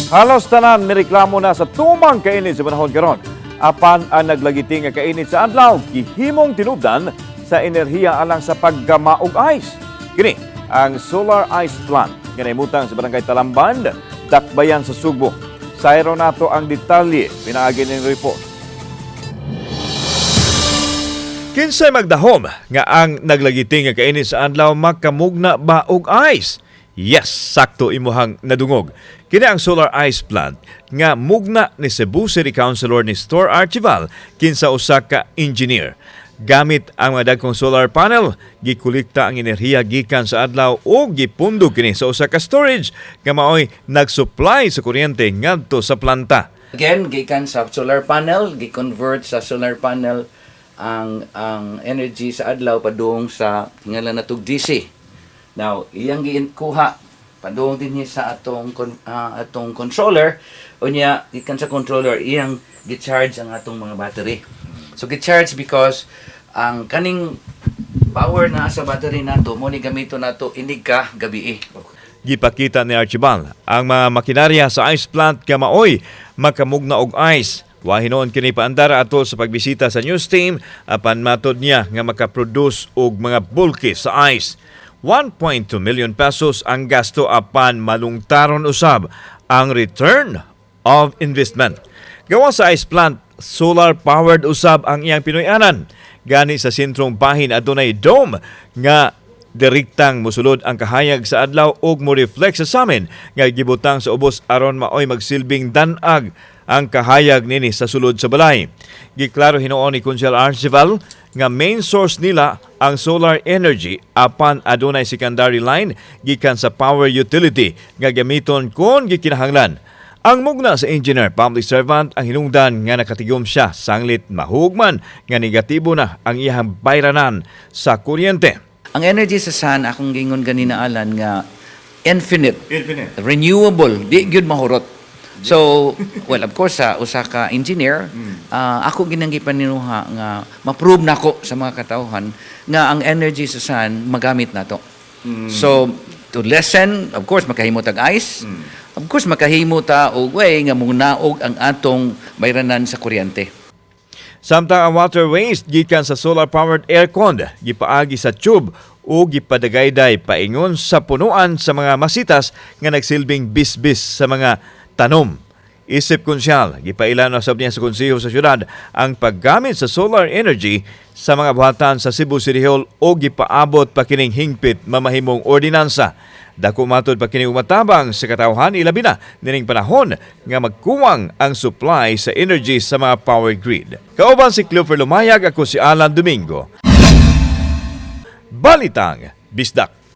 Halos tanan mireklamo na sa tumang kainit sa panahon karon. Apan ang naglagiting nga kainit sa adlaw gihimong tinubdan sa enerhiya alang sa paggama og ice. Kini ang solar ice plant nga naimutang sa Barangay Talamban, Dakbayan sa Sugbo. Sayro nato ang detalye pinaagi ning report. Kinsay magdahom nga ang naglagiting nga kainit sa adlaw makamugna ba og ice? Yes, sakto imuhang nadungog. Kini ang solar ice plant nga mugna ni Cebu City Councilor Nestor Archival kinsa usa ka engineer. Gamit ang mga dagkong solar panel, gikolekta ang enerhiya gikan sa adlaw o gipundo kini sa usa ka storage nga maoy nagsupply sa kuryente ngadto sa planta. Again, gikan sa solar panel, gi-convert sa solar panel ang energy sa adlaw padung sa ngalan natog DC. Now, iyang gikuha padung dinhi sa atong controller, unya gikan sa controller iyang gi-charge ang atong mga battery. So gi-charge because ang kaning power na sa battery nato mo ni gamito nato inig ka gabi. Gipakita ni Archibald ang mga makinarya sa ice plant nga maoy makamugna og ice. Wa hinuon kini paandar atol sa pagbisita sa news team, apan matod niya nga makaproduce og mga bulky sa ice. 1.2 million pesos ang gasto, apan malungtaron usab ang return of investment. Gawa sa ice plant, solar powered usab ang iyang Pinoy-anan. Gani sa sentrong bahin adunay dome nga direktang musulod ang kahayag sa adlaw ug mo reflect sa samin nga gibutang sa ubos aron maoy magsilbing danag ang kahayag nini sa sulod sa balay. Giklaro hinuon ni Konsehal Archival nga main source nila ang solar energy, apan adunay secondary line gikan sa power utility nga gamiton kon gikinahanglan. Ang mugna sa engineer, public servant, ang hinungdan nga nakatigom siya sanglit mahugman nga negatibo na ang iyang bayranan sa kuryente. Ang energy sa sun, akong gingon ganina, Alan, nga infinite. Infinite. Renewable, di gyud mahurot. So, well, of course, sa usa ka engineer, ako ginang gipaninuha nga ma-prove nako sa mga katawhan nga ang energy sa sun magamit nato. So, to lessen, of course, makahimo tag ice. Of course, makahimo ta og way nga munaog ang atong bayranan sa kuryente. Samtang ang water waste gikan sa solar-powered aircon gipaagi sa tube o gipadagayday paingon sa punuan sa mga masitas nga nagsilbing bisbis sa mga tanom. Isip konsyal, gipailan na sab niya sa konseho sa syudad ang paggamit sa solar energy sa mga buhatan sa Cebu City Hall o gipaabot pa kining hingpit mamahimong ordinansa. Dako matod pa kini umatabang sa katawhan, ilabi na nining panahon nga magkuwang ang supply sa energy sa mga power grid. Kauban si Cleofer Lumayag, ako si Alan Domingo. Balitang Bisdak.